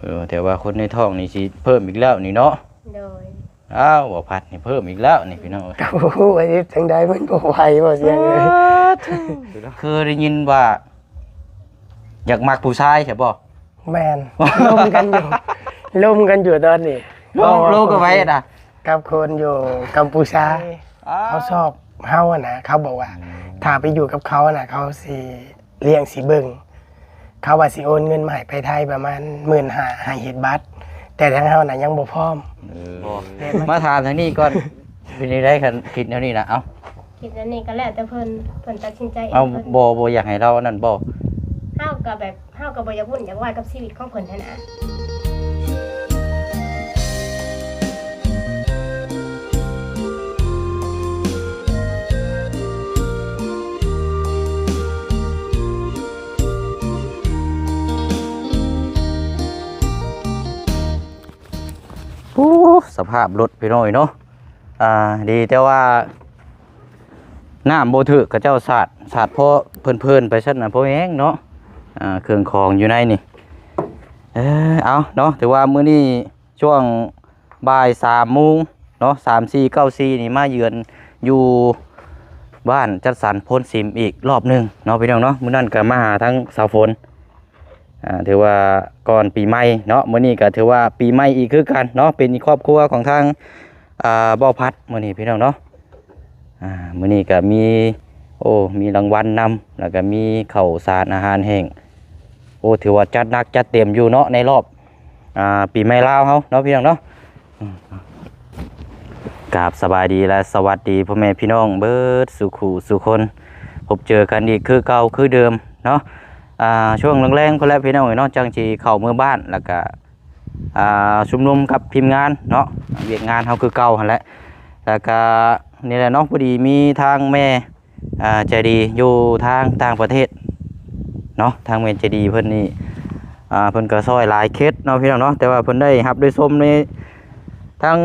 ເອີ ແຕ່ວ່າຄົນໃນທ້ອງນີ້ຊິເພີ່ມອີກແລ້ວນີ້ເນາະ. ໂດຍ. ອ້າວ ບໍ່ພັດນີ້ເພີ່ມອີກແລ້ວນີ້ພີ່ນ້ອງເອີຍ. ກໍບໍ່ຮູ້ວ່າເຮັດຈັ່ງໃດ ມັນບໍ່ໄຫວບໍ່ສຽງເອີຍ. ຄືໄດ້ຍິນວ່າຢາກມັກຜູ້ຊາຍໃຊ່ບໍ່? ແມ່ນ ລົມກັນຢູ່ ລົມກັນຢູ່ຕອນນີ້. ລົມ ລົມກັບໃຜນະ? ກັບຄົນຢູ່ກັມພູຊາ. ອ້າວ ເຂົາຊອບເຮົາຫັ້ນນະ ເຂົາບອກວ່າ ອືມ ຖ້າໄປຢູ່ກັບເຂົານະ ເຂົາຊິລ້ຽງຊິເບິ່ງ. ເຂົາວ່າຊິໂອນເງິນມາໃຫ້ໄປໄທປະມານໝື່ນຫ້າ ໃຫ້ເຮັດບັດ ແຕ່ທາງເຮົານະຍັງບໍ່ພ້ອມ. ເອີ ແມ່ນ ມາຖາມທາງນີ້ກ່ອນ ເປັນຈັ່ງໃດຄັນຄິດແນວນີ້ນະ? ເອົ້າ ຄິດແນວນີ້ກໍແລ້ວແຕ່ເພິ່ນ ເພິ່ນຕັດສິນໃຈເອງ. ເອົ້າ ເພິ່ນ ບໍ່ ບໍ່ຢາກໃຫ້ລາວອັນນັ້ນບໍ່? ເຮົາກໍແບບ ເຮົາກໍບໍ່ຢາກວຸ່ນຢາກວາຍກັບຊີວິດຂອງເພິ່ນຫັ້ນນະ. ໂອ້ ສະພາບລົດພີ່ນ້ອງເນາະ. ອ່າ ດີແຕ່ວ່ານ້ຳບໍ່ຖືກ ເຂົາເຈົ້າສາດ ສາດພໍເພີ້ນໆໄປຊັ້ນນະ ພໍແຮງເນາະ. ອ່າ ເຄື່ອງຂອງຢູ່ໃນນີ້ ເອີ ເອົາເນາະ ຖືວ່າມື້ນີ້ຊ່ວງບ່າຍສາມໂມງເນາະ ສາມສີ່ເກົ້າສີ່ນີ້ ມາເຢືອນຢູ່ບ້ານຈັດສັນໂພນສິມອີກລອບໜຶ່ງເນາະ ພີ່ນ້ອງເນາະ. ມື້ນັ້ນກໍມາຫາທາງສາວຝົນ ອ່າ ຖືວ່າກ່ອນປີໃໝ່ເນາະ ມື້ນີ້ກໍຖືວ່າປີໃໝ່ອີກຄືກັນເນາະ. ເປັນຄອບຄົວຂອງທາງ ອ່າ ບ່າວພັດມື້ນີ້ພີ່ນ້ອງເນາະ. ອ່າ ມື້ນີ້ກໍມີ ໂອ້ ມີລາງວັນນຳ ແລ້ວກໍມີເຂົ້າສານອາຫານແຫ້ງ. ໂອ້ ຖືວ່າຈັດໜັກຈັດເຕັມຢູ່ເນາະ ໃນລອບ ອ່າ ປີໃໝ່ລາວເຮົາເນາະ ພີ່ນ້ອງເນາະ. ກາບສະບາຍດີ ແລະ ສະຫວັດດີພໍ່ແມ່ພີ່ນ້ອງເບິດສູ່ຄູ່ສູ່ຄົນ ພົບເຈີກັນອີກຄືເກົ່າຄືເດີມເນາະ. ອ່າ ຊ່ວງແລງໆພຸ້ນແຫຼະພີ່ນ້ອງເອີຍເນາະ ຈັ່ງຊິເຂົ້າເມືອບ້ານ ແລ້ວກະ ອ່າ ຊຸມນຸມກັບທີມງານເນາະ ວຽກງານເຮົາຄືເກົ່າຫັ້ນແຫຼະ. ແລ້ວກະນີ້ແຫຼະເນາະ ພໍດີມີທາງແມ່ ອ່າ ໃຈດີຢູ່ທາງຕ່າງປະເທດເນາະ ທາງແມ່ໃຈດີເພິ່ນນີ້ ອ່າ ເພິ່ນກໍຊ່ອຍຫຼາຍເຂດເນາະ ພີ່ນ້ອງເນາະ. ແຕ່ວ່າເພິ່ນໄດ້ຮັບໄດ້ຊົມໃນທາງ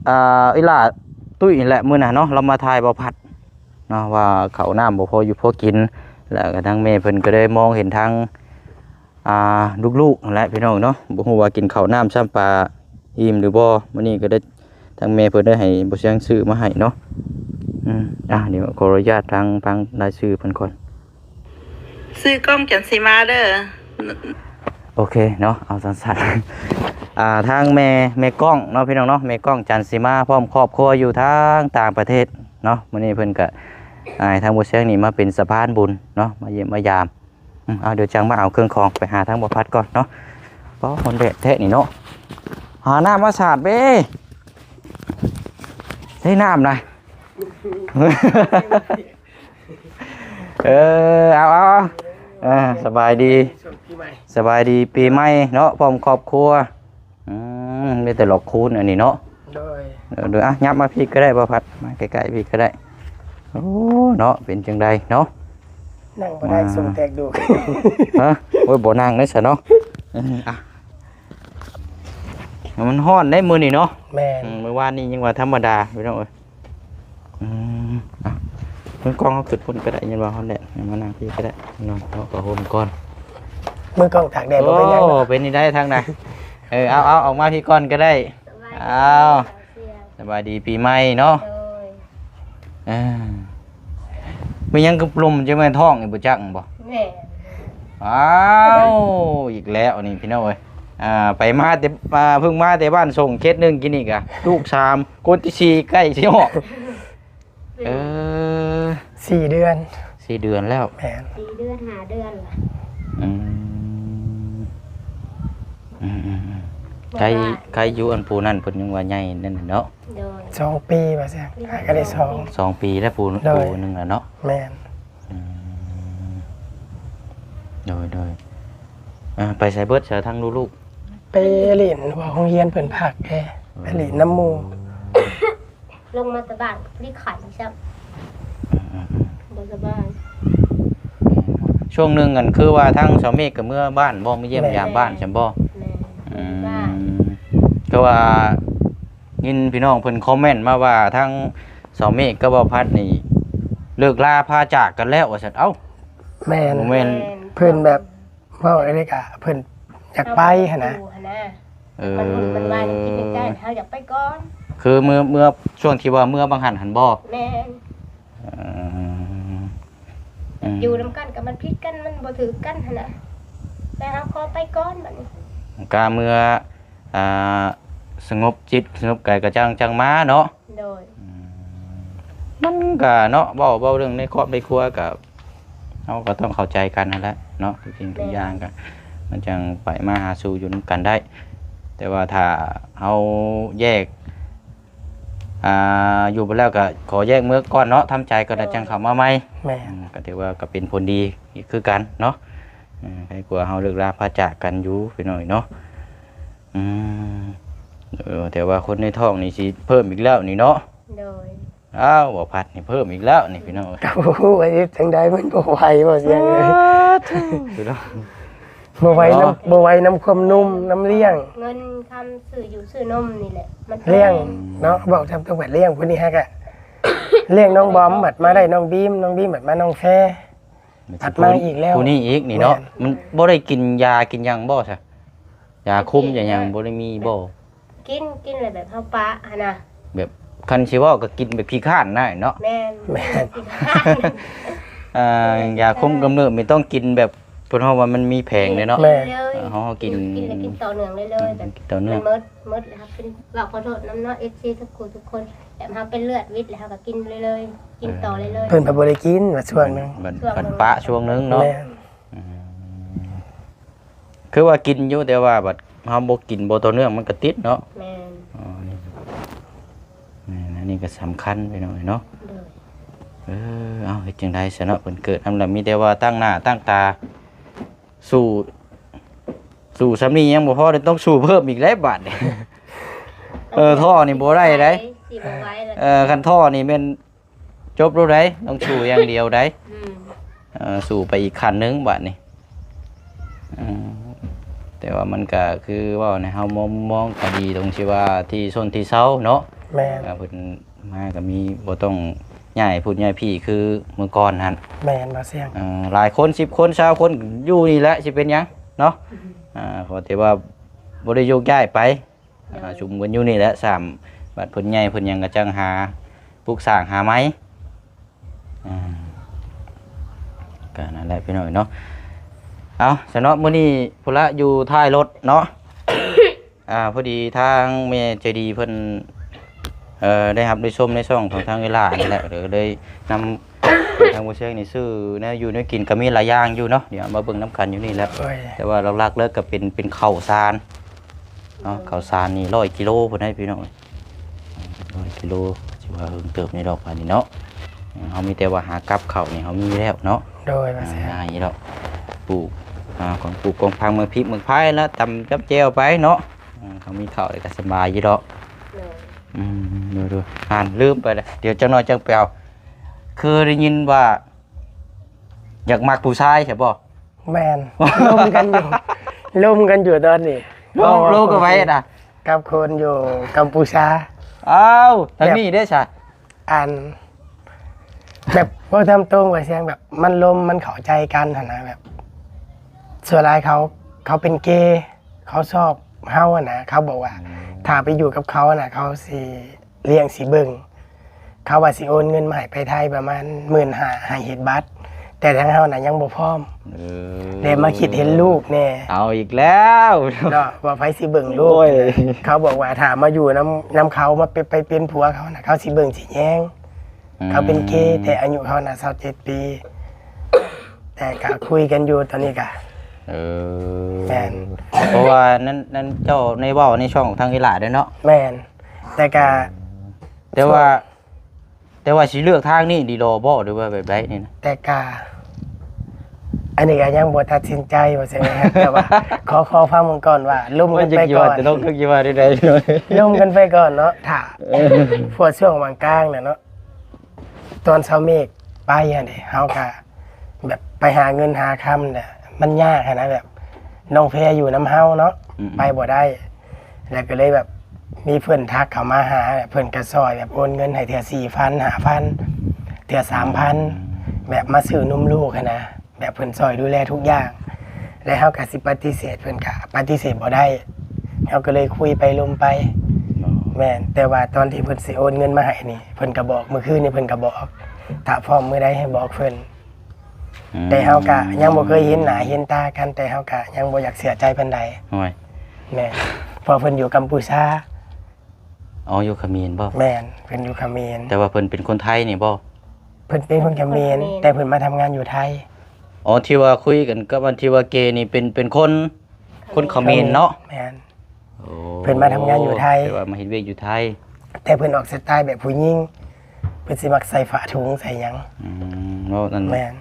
ອ່າ ອີ່ຫຼ້າຕຸ້ຍນີ້ແຫຼະ ມື້ນັ້ນເນາະ ລາວມາຖ່າຍບ່າວພັດເນາະ ວ່າເຂົ້ານ້ຳບໍ່ພໍຢູ່ພໍກິນ ແລ້ວກໍທາງແມ່ເພິ່ນກໍໄດ້ມອງເຫັນທາງ ອ່າ ລູກໆຫັ້ນແຫຼະພີ່ນ້ອງເນາະ ບໍ່ຮູ້ວ່າກິນເຂົ້ານ້ຳຊຳປາອີ່ມຫຼືບໍ່. ມື້ນີ້ກໍໄດ້ ທາງແມ່ເພິ່ນໄດ້ໃຫ້ບໍ່ຊຽງຊື້ມາໃຫ້ເນາະ. ອືມ ອ່າ ດຽວຂໍອະນຸຍາດທາງ ຟັງລາຍຊື່ເພິ່ນກ່ອນ. ຊື້ກ້ອງຈັນສີມາເດີ. ໂອເຄເນາະ ເອົາສັ້ນໆ ອ່າ ທາງແມ່ ແມ່ກ້ອງເນາະ ພີ່ນ້ອງເນາະ ແມ່ກ້ອງຈັນສີມາ ພ້ອມຄອບຄົວຢູ່ທາງຕ່າງປະເທດເນາະ. ມື້ນີ້ເພິ່ນກະ ອ່າ ໃຫ້ທາງບໍ່ຊຽງນີ້ມາເປັນສະພານບຸນເນາະ ມາຢ້ຽມມາຢາມ. ອືມ ເອົາ ດຽວຈັ່ງມາເອົາເຄື່ອງຂອງໄປຫາທາງບ່າວພັດກ່ອນເນາະ. ປ້າ ຮ້ອນແດດແທ້ນີ້ເນາະ ຫານ້ຳມາສາດເບ້ ໄດ້ນ້ຳນະ. ເອີ ເອົາ ເອົາ ເອົາ ເອີ ສະບາຍດີ ຊ່ວງປີໃໝ່ ສະບາຍດີປີໃໝ່ເນາະ ພ້ອມຄອບຄົວ. ອືມ ມີແຕ່ຫຼອກຄູນອັນນີ້ເນາະ. ໂດຍ ໂດຍ ອ່ະ ຫຍັບມາພີ້ກໍໄດ້ ບ່າວພັດ ມາໃກ້ໆພີ້ກໍໄດ້. ໂອ້ ເນາະ ເປັນຈັ່ງໃດເນາະ? ນັ່ງບໍ່ໄດ້ ອ່າ ຊົງແຕກດູກ. ຮະ? ໂອ້ຍ ບໍ່ນັ່ງເດ້ຊະເນາະ. ເອີ ອ່ະ ມັນຮ້ອນເດ້ມື້ນີ້ເນາະ. ແມ່ນ ອືມ ມື້ວານນີ້ຍັງວ່າທຳມະດາ ພີ່ນ້ອງເອີຍ. ອືມ ອ່ະ ເບິ່ງກ້ອງເຮົາຂຶ້ນພຸ້ນກໍໄດ້ ຍັງວ່າຮ້ອນແດດ ມານັ່ງພີ້ກໍໄດ້ ນອນເອົາຜ້າຫົ່ມກ່ອນ. ມືກ້ອງຕາກແດດບໍ່ເປັນຫຍັງ. ໂອ້ ເປັນນີ້ໄດ້ທາງໃດ? ເອີ ເອົາ ເອົາ ອອກມາພີ້ກ່ອນກໍໄດ້. ສະບາຍດີ ເອົາ ສະບາຍດີປີໃໝ່ເນາະ. ໂດຍ ເອີ ມີຫຍັງຄືລົມຈັ່ງແມ່ນທ້ອງນີ້ ບໍ່ຈັກບໍ່? ແມ່ນ ອ້າວ ອີກແລ້ວນີ້ພີ່ນ້ອງເອີຍ. ອ່າ ໄປມາແຕ່ ອ່າ ເພິ່ງມາແຕ່ບ້ານສົ່ງເຂດໜຶ່ງ ກິນນີ້ກະລູກສາມ ຄົນທີສີ່ໃກ້ຊິອອກ. ເອີ ສີ່ເດືອນ ສີ່ເດືອນແລ້ວ. ແມ່ນ ສີ່ເດືອນ ຫ້າເດືອນລະ. ອືມ ອືມໆໆ ໄຄ ໄຄຢູ່ອັນຜູ້ນັ້ນເພິ່ນຍັງວ່າໃຫຍ່ນັ້ນເນາະ. ໂດຍ ສອງປີວ່າຊັ້ນ ກໍໄດ້ສອງ ສອງປີແລ້ວຜູ້ ໂດຍ ຜູ້ໜຶ່ງລະເນາະ. ແມ່ນ ອືມ ໂດຍໆ ອ່າ ໄປໃສເບິດຊະທັງລູກໆ? ໄປຫຼິ້ນ ເພາະວ່າໂຮງຮຽນເພິ່ນພັກເດ້ ໄປຫຼິ້ນນຳໝູ່. ລົງມາແຕ່ບ້ານ ບໍ່ໄດ້ໄຂ້ຊ້ຳ. ອືມໆໆ ບໍ່ສະບາຍ. ຊ່ວງໜຶ່ງ ອັນ ຄືວ່າທາງສາວເມກກໍເມືອບ້ານບໍ່ ມາຢ້ຽມຢາມບ້ານຊັ້ນບໍ່? ແມ່ນ ອືມ ຄືວ່າຍິນພີ່ນ້ອງເພິ່ນຄອມເມັນມາວ່າ ທາງສາວເມກກັບບ່າວພັດນີ້ເລີກລາພາຈາກກັນແລ້ວວ່າຊັ້ນ. ເອົ້າ ແມ່ນ ບໍ່ແມ່ນ ແມ່ນ ເພິ່ນແບບ ເວົ້າອັນນີ້ກະເພິ່ນ ຢາກໄປຫັ້ນນະ ເຮົາບໍ່ຢາກຢູ່ຫັ້ນນະ. ເອີ ມັນວຸ່ນມັນວາຍ ຄິດໃນໃຈ ເຮົາຢາກໄປກ່ອນ. ຄືເມື່ອ ເມື່ອຊ່ວງທີ່ວ່າເມື່ອບາງຫັ້ນຫັ້ນບໍ່? ແມ່ນ. ເອີ ອືມ ຢູ່ນຳກັນກໍມັນຜິດກັນ ມັນບໍ່ຖືກກັນຫັ້ນນະ ແຕ່ເຮົາຂໍໄປກ່ອນບັດນີ້ ກະເມື່ອ ອ່າ ສະຫງົບຈິດສະຫງົບກາຍກໍຈັງ ຈັ່ງມາເນາະ. ໂດຍ ອືມ ມັນກະເນາະ ເວົ້າ ເວົ້າເລື່ອງໃນຄອບໃນຄົວກະ ເຮົາກໍຕ້ອງເຂົ້າໃຈກັນຫັ້ນແຫຼະເນາະ ທຸກສິ່ງທຸກຢ່າງ ແມ່ນ ກະ ມັນຈັ່ງໄປມາຫາສູ່ຢູ່ນຳກັນໄດ້. ແຕ່ວ່າຖ້າເຮົາແຍກ ອ່າ ຢູ່ໄປແລ້ວກໍຂໍແຍກເມືອກ່ອນເນາະ ທຳໃຈກ່ອນ ແລ້ວຈັ່ງເຂົ້າມາໃໝ່. ແມ່ນ ອືມ ກໍຖືວ່າກໍເປັນຜົນດີຄືກັນເນາະ. ເອີ ໃຫ້ກວ່າເຮົາເລີກລາພາຈາກກັນຢູ່ ພີ່ນ້ອງເນາະ. ອືມ ເອີ ແຕ່ວ່າຄົນໃນທ້ອງນີ້ຊິເພີ່ມອີກແລ້ວນີ້ເນາະ. ໂດຍ ອ້າວ ບໍ່ພັດນີ້ເພີ່ມອີກແລ້ວນີ້ ພີ່ນ້ອງເອີຍ. ກໍບໍ່ຮູ້ວ່າເຮັດຈັ່ງໃດ ມັນບໍ່ໄຫວ ບໍ່ສຽງເອີຍ ພີ່ນ້ອງ. ບໍ່ໄຫວນຳ ເນາະ ບໍ່ໄຫວນຳຄວາມໜຸ່ມ ນຳລ້ຽງ ເງິນຄຳຊື້ຢູ່ຊື້ນົມນີ້ແຫຼະ ມັນຕ້ອງລ້ຽງເນາະ. ເວົ້າຕາມຕົງວ່າລ້ຽງຜູ້ນີ້ຫາກະລ້ຽງນ້ອງບອມ ບັດມາໄດ້ນ້ອງບີມ ນ້ອງບີມບັດມານ້ອງແຟ ບັດມາອີກແລ້ວ ຜູ້ນີ້ອີກນີ້ເນາະ. ແມ່ນ ມັນບໍ່ໄດ້ກິນຢາກິນຫຍັງບໍ່ຊະ? ຢາຄຸມ ຢາຫຍັງບໍ່ໄດ້ມີບໍ່? ກິນ ກິນແລ້ວແບບເຮົາປະຫັ້ນນະ ແບບຄັນຊິເວົ້າກໍກິນແບບຂີ້ຄ້ານນະເນາະ. ແມ່ນ ແມ່ນ ຂີ້ຄ້ານ. ອ່າ ຢາຄຸມກຳເນີບນີ້ຕ້ອງກິນແບບ ເພິ່ນເວົ້າວ່າມັນມີແຜງເດ້ເນາະ. ແມ່ນ ເອີ ເຮົາ ເຮົາກິນ ກິນແລ້ວກິນຕໍ່ເນື່ອງເລີຍໆ ອືມ ແບບກິນຕໍ່ເນື່ອງ ມັນໝົດ ໝົດແລ້ວເຮົາເປັນ ເວົ້າຂໍໂທດນຳເນາະ ເອັຟຊີ ທຸກຜູ້ທຸກຄົນ ແບບເຮົາເປັນເລືອດວິດແລ້ວເຮົາກໍກິນເລີຍໆ ກິນຕໍ່ເລີຍໆ. ເອີ ເພິ່ນກໍບໍ່ໄດ້ກິນວ່າຊ່ວງໜຶ່ງ ບັດ ຊ່ວງໜຶ່ງ ບັດປະຊ່ວງໜຶ່ງເນາະ. ແມ່ນ ອືມ ຄືວ່າກິນຢູ່ ແຕ່ວ່າບັດເຮົາບໍ່ກິນບໍ່ຕໍ່ເນື່ອງ ມັນກໍຕິດເນາະ. ແມ່ນ ອໍ ນີ້ ແມ່ນ ອັນນີ້ກໍສຳຄັນ ພີ່ນ້ອງເອີຍເນາະ. ໂດຍ ເອີ ເອົາ ເຮັດຈັ່ງໃດຊະເນາະ ເພິ່ນເກີດນຳແລ້ວ ມີແຕ່ວ່າຕັ້ງໜ້າຕັ້ງຕາສູ້ ສູ້ສ່ຳນີ້ຍັງບໍ່ພໍ ຕ້ອງສູ້ເພີ່ມອີກແລ້ວບາດນີ້. ເອີ ທໍ່ນີ້ບໍ່ໄດ້ເດ້ ຊິບໍ່ໄຫວແລ້ວ. ເອີ ຄັນທໍ່ນີ້ແມ່ນ ຈົບໂລດໃດ໋ ຕ້ອງສູ້ຢ່າງດຽວໃດ໋. ອືມ ເອີ ສູ້ໄປອີກຂັ້ນໜຶ່ງບາດນີ້. ອືມ ແຕ່ວ່າມັນກະຄືເວົ້າໃນເຮົາມອງ ມອງຄະດີຕົງທີ່ວ່າທີ່ຊົນທີ່ເຊົາເນາະ. ແມ່ນ ເພິ່ນມາກໍມີ ບໍ່ຕ້ອງຍ້າຍພຸ້ນຍ້າຍພີ້ຄືເມື່ອກ່ອນຫັ້ນ. ແມ່ນ ບໍ່ສຽງ ເອີ ຫຼາຍຄົນ ສິບຄົນ ຊາວຄົນ ຢູ່ນີ້ແຫຼະ ຊິເປັນຫຍັງເນາະ. ອືມ ອ່າ ເພາະແຕ່ວ່າບໍ່ໄດ້ໂຍກຍ້າຍໄປ ໂດຍ ອ່າ ຊຸມກັນຢູ່ນີ້ແຫຼະ ສາມ ບັດເພິ່ນໃຫຍ່ເພິ່ນຫຍັງກໍຈັ່ງຫາປຸກສ້າງຫາໃໝ່. ອ່າ ກໍນັ້ນແຫຼະພີ່ນ້ອງເນາະ. ເອົາ ຊະເນາະ ມື້ນີ້ພຸ້ນລະຢູ່ທ້າຍລົດເນາະ. ອ່າ ພໍດີທາງແມ່ໃຈດີເພິ່ນ ເອີ ໄດ້ຮັບໄດ້ຊົມໃນຊ່ອງຂອງທາງເວລານີ້ແຫຼະ ກໍເລີຍນຳ ທາງບໍ່ເຊງນີ້ຊື້ແນວຢູ່ແນວກິນກໍມີຫຼາຍຢ່າງຢູ່ເນາະ ດຽວເອົາມາເບິ່ງນຳກັນຢູ່ນີ້ແຫຼະ. ໂດຍ ແຕ່ວ່າຫຼັກໆເລີຍກໍເປັນ ເປັນເຂົ້າສານເນາະ. ໂດຍ ເຂົ້າສານນີ້ຮ້ອຍກິໂລພຸ້ນໃດພີ່ນ້ອງ ຮ້ອຍກິໂລ ຖືວ່າເຮິງເຕີບນີ້ດອກບາດນີ້ເນາະ. ເຮົາມີແຕ່ວ່າຫາກັບເຂົ້ານີ້ເຮົາມີແລ້ວເນາະ. ໂດຍ ວ່າຊັ້ນ ງ່າຍຢູ່ດອກ ປູກ ອ່າ ຂອງປູກຂອງຝັງ ໝາກພິກໝາກພາຍລະ ຕຳຈັບແຈ່ວໄປເນາະ. ອ່າ ເຮົາມີເຂົ້າແລ້ວກໍສະບາຍຢູ່ດອກ. ໂດຍ ອືມ ໂດຍໆ ອ່ານ ລືມໄປແລ້ວ ດຽວຈັກໜ້ອຍຈັ່ງໄປເອົາ. ຄືໄດ້ຍິນວ່າຢາກມັກຜູ້ຊາຍໃຊ່ບໍ່? ແມ່ນ ລົມກັນຢູ່ ລົມກັນຢູ່ຕອນນີ້. ລົມ ລົມກັບໃຜນະ? ກັບຄົນຢູ່ກັມພູຊາ. ອ້າວ ທາງນີ້ເດ້ຊະ? ອັນ ແບບເວົ້າຕາມຕົງວ່າຊຽງ ແບບມັນລົມ ມັນເຂົ້າໃຈກັນຫັ້ນນະ. ແບບສ່ວນຫຼາຍເຂົາ ເຂົາເປັນເກ ເຂົາຊອບເຮົາຫັ້ນນະ. ເຂົາບອກວ່າ ອືມ ຖ້າໄປຢູ່ກັບເຂົານະ ເຂົາຊິລ້ຽງຊິເບິ່ງ. ເຂົາວ່າຊິໂອນເງິນມາໃຫ້ໄປໄທປະມານໝື່ນຫ້າ ໃຫ້ເຮັດບັດ ແຕ່ທາງເຮົານະຍັງບໍ່ພ້ອມ. ເອີ ແລ້ວມາຄິດເຫັນລູກແດ່. ເອົາອີກແລ້ວເນາະ ວ່າໃຜຊິເບິ່ງລູກ. ໂອ້ຍ ເຂົາບອກວ່າຖ້າມາຢູ່ນຳ ນຳເຂົາ ມາເປັນ ໄປເປັນຜົວເຂົານະ ເຂົາຊິເບິ່ງຊິແຍງ. ອືມ ເຂົາເປັນເກ ແຕ່ອາຍຸເຂົານະຊາວເຈັດປີ ແຕ່ກະຄຸຍກັນຢູ່ຕອນນີ້ກະ. ເອີ ແມ່ນ ເພາະວ່ານັ້ນ ນັ້ນເຈົ້າໄດ້ເວົ້າໃນຊ່ອງທາງອີ່ຫຼ້າເດ້ເນາະ. ແມ່ນ ແຕ່ກະ ແຕ່ວ່າ ແຕ່ວ່າຊິເລືອກທາງນີ້ດີລໍບໍ່ ຫຼືວ່າແບບໃດນີ້ນະ? ແຕ່ກະ ອັນນີ້ກະຍັງບໍ່ຕັດສິນໃຈວ່າຊັ້ນນະ ແຕ່ວ່າຂໍ ຂໍຟັງເບິ່ງກ່ອນວ່າລົມກັນໄປກ່ອນ. ລົມກັນໄປກ່ອນເນາະ ຖ້າ ເອີ ພວກຊ່ວງຫວ່າງກາງນະເນາະ ຕອນຊາວເມກໄປຫັ້ນເດ ເຮົາກະແບບໄປຫາເງິນຫາຄຳນະ ມັນຍາກຫັ້ນນະ ແບບນ້ອງແພຢູ່ນຳເຮົາເນາະ ອືມໆ ໄປບໍ່ໄດ້. ແລ້ວກໍເລີຍແບບມີເພິ່ນທັກເຂົ້າມາຫາ ເພິ່ນກໍຊ່ອຍແບບໂອນເງິນໃຫ້ເທື່ອສີ່ພັນ ຫ້າພັນ ເທື່ອສາມພັນ ອືມ ແບບມາຊື້ນົມລູກຫັ້ນນະ ແບບເພິ່ນຊ່ອຍດູແລທຸກຢ່າງ. ແລະເຮົາກໍຊິປະຕິເສດເພິ່ນກໍປະຕິເສດບໍ່ໄດ້ ເຮົາກໍເລີຍຄຸຍໄປລົມໄປ. ແມ່ນ ແຕ່ວ່າຕອນທີ່ເພິ່ນຊິໂອນເງິນມາໃຫ້ນີ້ ເພິ່ນກໍບອກ ມື້ຄືນນີ້ເພິ່ນກໍບອກ ຖ້າພ້ອມມື້ໃດໃຫ້ບອກເພິ່ນ. ອືມ ແຕ່ເຮົາກະຍັງບໍ່ເຄີຍເຫັນໜ້າເຫັນຕາກັນ ແຕ່ເຮົາກະຍັງບໍ່ຢາກເຊື່ອໃຈປານໃດ. ໂອ້ຍ ແມ່ນ ເພາະເພິ່ນຢູ່ກຳປູຊາ. ອໍ ຢູ່ຂະເໝນບໍ່? ແມ່ນ ເພິ່ນຢູ່ຂະເໝນ. ແຕ່ວ່າເພິ່ນເປັນຄົນໄທນີ້ບໍ່? ເພິ່ນເປັນຄົນຂະເໝນ ຄົນຂະເໝນ ແຕ່ເພິ່ນມາທຳງານຢູ່ໄທ. ອໍ ທີ່ວ່າຄຸຍກັນກັບອັນທີ່ວ່າເກນີ້ເປັນ ເປັນຄົນ ຄົນຂະເໝນເນາະ? ແມ່ນ. ໂອ້ ເພິ່ນມາທຳງານຢູ່ໄທ ແຕ່ວ່າມາເຮັດວຽກຢູ່ໄທ ແຕ່ເພິ່ນອອກສະໄຕແບບຜູ້ຍິງ ເພິ່ນຊິມັກໃສ່ຜ້າຖົງໃສ່ຫຍັງ. ອືມ ເວົ້ານັ້ນ ແມ່ນ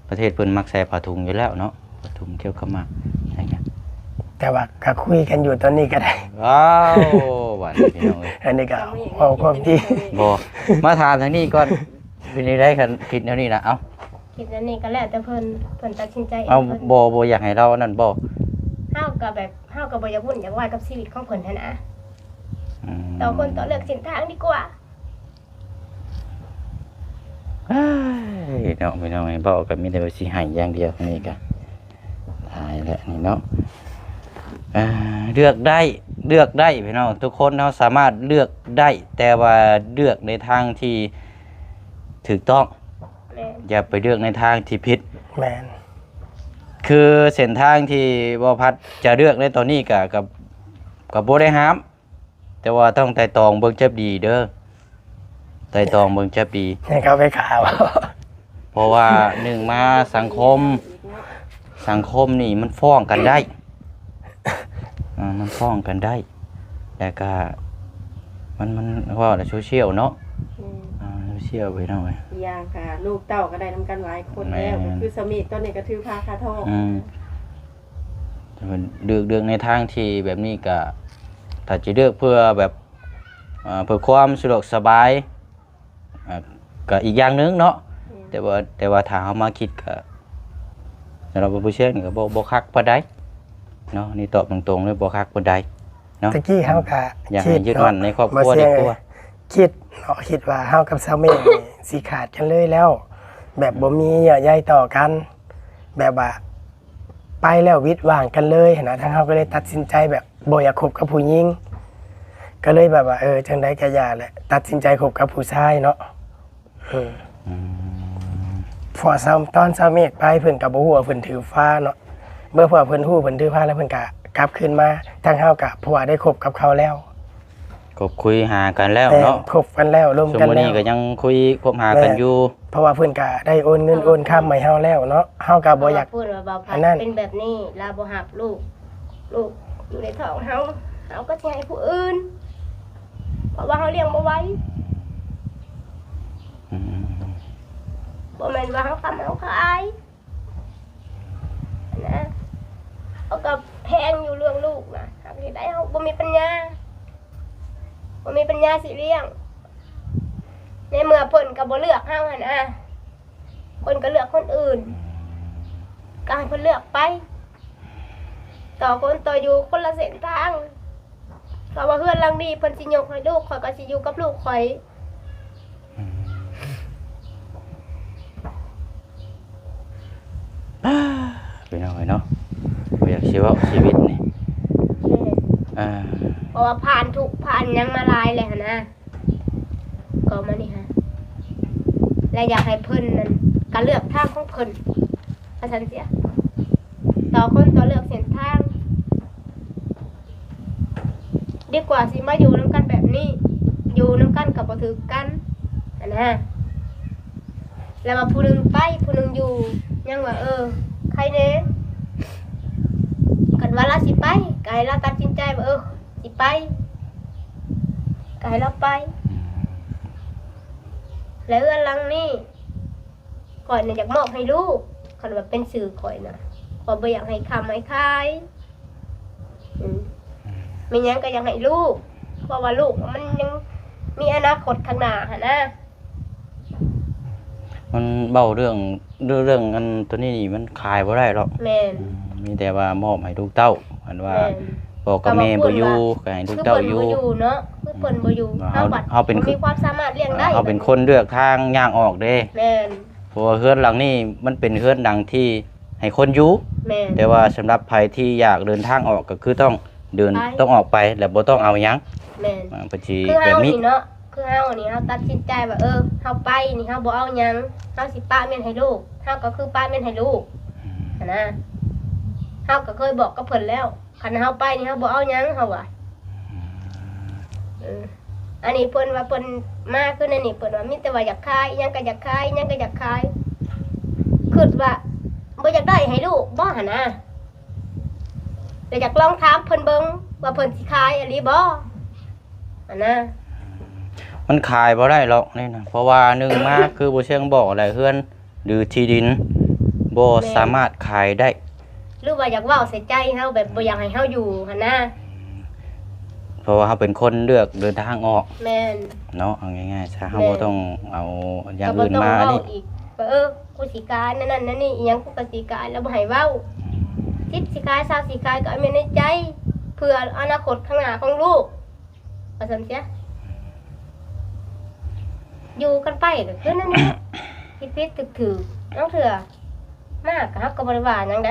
ປະເທດເພິ່ນມັກໃສ່ຜ້າຖົງຢູ່ແລ້ວເນາະ ຜ້າຖົງກ່ຽວກັບໝາກໃສ່ຫຍັງ ແຕ່ວ່າກໍຄຸຍກັນຢູ່ຕອນນີ້ກໍໄດ້. ວ້າວ ຫວານພີ່ນ້ອງເອີຍ ອັນນີ້ກໍເວົ້າຄວາມຈິງ. ບໍ່ ມາຖາມທາງນີ້ກ່ອນ ເປັນຈັ່ງໃດຄັນຄິດແນວນີ້ນະ? ເອົ້າ ຄິດແນວນີ້ກໍແລ້ວແຕ່ເພິ່ນ ເພິ່ນຕັດສິນໃຈເອງ. ເອົ້າ ບໍ່ ບໍ່ຢາກໃຫ້ລາວອັນນັ້ນບໍ່? ເຮົາກໍແບບ ເຮົາກໍບໍ່ຢາກວຸ່ນຢາກວາຍກັບຊີວິດຂອງເພິ່ນຫັ້ນນະ. ອືມ ຕໍ່ຄົນຕໍ່ເລືອກເສັ້ນທາງດີກວ່າ. ເອີຍ ເນາະ ພີ່ນ້ອງເອີຍ ເວົ້າກໍມີແຕ່ວ່າຊິໄຫ້ຢ່າງດຽວ ອັນນີ້ກໍຕາຍແລ້ວນີ້ເນາະ. ເອີ ເລືອກໄດ້ ເລືອກໄດ້ພີ່ນ້ອງ ທຸກຄົນເຮົາສາມາດເລືອກໄດ້ ແຕ່ວ່າເລືອກໃນທາງທີ່ຖືກຕ້ອງ. ແມ່ນ ຢ່າໄປເລືອກໃນທາງທີ່ຜິດ. ແມ່ນ ຄືເສັ້ນທາງທີ່ບໍ່ພັດຈະເລືອກໃນຕອນນີ້ກະ ກະ ກະບໍ່ໄດ້ຫ້າມ ແຕ່ວ່າຕ້ອງໄຕ່ຕອງເບິ່ງຈັບດີເດີ ໄຕ່ຕອງເບິ່ງຈັບດີ ໃຫ້ເຂົາໄປຂ້າ. ເພາະວ່າໜຶ່ງມາສັງຄົມ ສັງຄົມນີ້ມັນຟ້ອງກັນໄດ້ ອ່າ ມັນຟ້ອງກັນໄດ້ ແລ້ວກະ ມັນ ມັນ ເວົ້າແລ້ວໂຊຊຽວເນາະ. ແມ່ນ ອ່າ ໂຊຊຽວ ພີ່ນ້ອງເອີຍ ອີກຢ່າງກະລູກເຕົ້າກໍໄດ້ນຳກັນຫຼາຍຄົນແລ້ວ. ແມ່ນ ກໍຄືສາມີຕອນນີ້ກໍຖືພາຄາທອງ. ອືມ ເລືອກ ເລືອກໃນທາງທີ່ແບບນີ້ກະ ຖ້າຈະເລືອກເພື່ອແບບ ເອີ ເພື່ອຄວາມສະດວກສະບາຍ ອ່າ ກໍອີກຢ່າງໜຶ່ງເນາະ. ອືມ ແຕ່ວ່າ ແຕ່ວ່າຖ້າເຮົາມາຄິດກໍ ສຳລັບຜູ້ຊາຍນີ້ກໍບໍ່ ບໍ່ຄັກປານໃດເນາະ ນີ້ຕອບຕົງໆເລີຍ ບໍ່ຄັກປານໃດເນາະ. ຕະກີ້ເຮົາກໍ ຢາກໃຫ້ຍຶດໝັ້ນໃນຄອບຄົວດີກວ່າ ຄິດເນາະ ຄິດວ່າເຮົາກັບສາມີນີ້ຊິຂາດກັນເລີຍແລ້ວ ແບບບໍ່ມີເຍື່ອໃຍຕໍ່ກັນ ແບບວ່າ ໄປແລ້ວຫວິດຫວ່າງກັນເລີຍຫັ້ນນະ ທາງເຮົາກໍເລີຍຕັດສິນໃຈແບບບໍ່ຢາກຄົບກັບຜູ້ຍິງ ກໍເລີຍແບບວ່າ ເອີ ຈັ່ງໃດກໍຢ່າແຫຼະ ຕັດສິນໃຈຄົບກັບຜູ້ຊາຍເນາະ. ເອີ ອືມ ເພາະວ່າຕອນສາວເມກໄປ ເພິ່ນກໍບໍ່ຮູ້ວ່າເພິ່ນຖືພາເນາະ ເມື່ອເພິ່ນຮູ້ເພິ່ນຖືພາແລ້ວ ເພິ່ນກໍກັບຄືນມາ ທາງເຮົາກໍເພາະວ່າໄດ້ຄົບກັບເຂົາແລ້ວ. ຄົບຄຸຍຫາກັນແລ້ວເນາະ ແມ່ນ ຄົບກັນແລ້ວ ລົມກັນແລ້ວ ຊຸມມື້ນີ້ກໍຍັງຄຸຍຄົບຫາກັນຢູ່. ແມ່ນ ເພາະວ່າເພິ່ນກໍໄດ້ໂອນເງິນໂອນຄຳໃຫ້ເຮົາແລ້ວເນາະ ເຮົາກໍບໍ່ຢາກ ເພາະວ່າເພິ່ນວ່າ ເວົ້າພັດ ອັນນັ້ນ ເປັນແບບນີ້ ລາວບໍ່ຮັບລູກ ລູກຢູ່ໃນທ້ອງເຮົາ ເຮົາກໍຊິໃຫ້ຜູ້ອື່ນ ເພາະວ່າເຮົາລ້ຽງບໍ່ໄຫວ. ອືມ ບໍ່ແມ່ນວ່າເຮົາຄ້ຳເຮົາຂາຍ ນະ ເຮົາກໍແພງຢູ່ເລື່ອງລູກນະ ຫາກເຮັດໃຫ້ເຮົາບໍ່ມີປັນຍາ ບໍ່ມີປັນຍາຊິລ້ຽງ ໃນເມື່ອເພິ່ນກໍບໍ່ເລືອກເຮົາຫັ້ນນະ ເພິ່ນກໍເລືອກຄົນອື່ນ ກໍໃຫ້ເພິ່ນເລືອກໄປ ຕໍ່ຄົນຕໍ່ຢູ່ຄົນລະເສັ້ນທາງ. ກໍວ່າເຮືອນຫຼັງນີ້ເພິ່ນຊິຍົກໃຫ້ລູກຂ້ອຍ ກໍຊິຢູ່ກັບລູກຂ້ອຍ. ອືມ ພີ່ນ້ອງເອີຍເນາະ ບໍ່ຢາກຊິເວົ້າຊີວິດນີ້ ແມ່ນ ອ່າ ເພາະວ່າຜ່ານທຸກຜ່ານຫຍັງມາຫຼາຍແລ້ວຫັ້ນນະ ກໍມານີ້ຫັ້ນ ແລະ ຢາກໃຫ້ເພິ່ນນັ້ນ ກະເລືອກທາງຂອງເພິ່ນ ວ່າຊັ້ນເສຍ ຕໍ່ຄົນຕໍ່ເລືອກເສັ້ນທາງ. ດີກວ່າຊິມາຢູ່ນຳກັນແບບນີ້ ຢູ່ນຳກັນກໍບໍ່ຖືກກັນຫັ້ນນະ ແລ້ວວ່າຜູ້ໜຶ່ງໄປ ຜູ້ໜຶ່ງຢູ່ ຍັງວ່າ ເອີ ໄຄແດ່ ຄັນວ່າລາວຊິໄປ ກໍໃຫ້ລາວຕັດສິນໃຈວ່າ ເອີ ຊິໄປ ກໍໃຫ້ລາວໄປ ແລະ ເຮືອນຫຼັງນີ້ ຂ້ອຍນະຢາກມອບໃຫ້ລູກ ຄັນວ່າເປັນຊື່ຂ້ອຍນະ ຂ້ອຍບໍ່ຢາກໃຫ້ຄ້ຳໃຫ້ຂາຍ ອືມ ແມ່ນຫຍັງກໍຢາກໃຫ້ລູກ ເພາະວ່າລູກມັນຍັງມີອະນາຄົດຂ້າງໜ້າຫັ້ນນະ. ມັນເວົ້າເລື່ອງ ເລື່ອງ ເລື່ອງອັນໂຕນີ້ນີ້ມັນຂາຍບໍ່ໄດ້ດອກ. ແມ່ນ ອືມ ມີແຕ່ວ່າມອບໃຫ້ລູກເຕົ້າ ຄັນວ່າ ແມ່ນ ພໍ່ກັບແມ່ບໍ່ຢູ່ ກໍໃຫ້ລູກເຕົ້າຢູ່ ຄືເພິ່ນບໍ່ຢູ່ເນາະ ຄືເພິ່ນບໍ່ຢູ່ ອືມ ເຮົາບັດ ເຮົາເປັນ ບໍ່ມີຄວາມສາມາດລ້ຽງໄດ້ ເຮົາເປັນຄົນເລືອກທາງຍ່າງອອກເດ້. ແມ່ນ ເພາະວ່າເຮືອນຫຼັງນີ້ມັນເປັນເຮືອນຫຼັງທີ່ ໃຫ້ຄົນຢູ່ ແມ່ນ ແຕ່ວ່າສຳລັບໃຜທີ່ຢາກເດີນທາງອອກ ກໍຄືຕ້ອງເດີນ ໄປ ຕ້ອງອອກໄປ ແລ້ວບໍ່ຕ້ອງເອົາຫຍັງ ແມ່ນ ອ່າ ເພິ່ນຊິ ຄື ແບ ເຮົາ ບນີ້ ນີ້ເນາະ ຄືເຮົານີ້ ເຮົາຕັດສິນໃຈວ່າ ເອີ ເຮົາໄປນີ້ ເຮົາບໍ່ເອົາຫຍັງ ເຮົາຊິປະເມັນໃຫ້ລູກ ເຮົາກໍຄືປະເມັນໃຫ້ລູກ ອືມ ຫັ້ນນະ ເຮົາກໍເຄີຍບອກກັບເພິ່ນແລ້ວ ຄັນເຮົາໄປນີ້ເຮົາບໍ່ເອົາຫຍັງ ເຮົາວ່າ ອືມ ເອີ ອັນນີ້ເພິ່ນວ່າເພິ່ນມາຄືແນວນີ້ ເພິ່ນວ່າມີແຕ່ວ່າຢາກຂາຍ ອີ່ຫຍັງກໍຢາກຂາຍ ອີ່ຫຍັງກໍຢາກຂາຍ ຄິດວ່າບໍ່ຢາກໄດ້ໃຫ້ລູກບໍ່ຫັ້ນນະ ແຕ່ຢາກລອງຖາມເພິ່ນເບິ່ງວ່າເພິ່ນຊິຂາຍອີ່ຫຼີບໍ່ຫັ້ນນະ ມັນຂາຍບໍ່ໄດ້ຫຼອກນີ້ນະ ເພາະວ່າໜຶ່ງມາ ຄືບໍ່ຊຽງບອກແຫຼະ ເຮືອນ ຫຼືທີ່ດິນບໍ່ ແມ່ນ ສາມາດຂາຍໄດ້ ຫຼືວ່າຢາກເວົ້າໃສ່ໃຈເຮົາ ແບບບໍ່ຢາກໃຫ້ເຮົາຢູ່ຫັ້ນນະ ເພາະວ່າເຮົາເປັນຄົນເລືອກເດີນທາງອອກ ແມ່ນ ເນາະ ເອົາງ່າຍໆຊະ ເຮົາ ແມ່ນ ບໍ່ຕ້ອງເອົາຢ່າງອື່ນມາ ກໍບໍ່ຕ້ອງເວົ້າອີກ ນີ້ ວ່າ ເອີ ກູຊິກາຍນັ້ນນັ້ນນີ້ ອີ່ຫຍັງກູກໍຊິກາຍ ແລ້ວບໍ່ໃຫ້ເວົ້າ ສິບຊິຂາຍ ຊາວຊິຂາຍ ກໍເອົາໄວ້ໃນໃຈ ເພື່ອອະນາຄົດຂ້າງໜ້າຂອງລູກ ວ່າຊັ້ນເສຍ ຢູ່ກັນໄປກໍຄືນັ້ນແຫຼະ ຜິດໆຖືກໆ ລາງເທື່ອມາກໍເຮົາກໍບໍ່ໄດ້ວ່າຫຍັງໃດ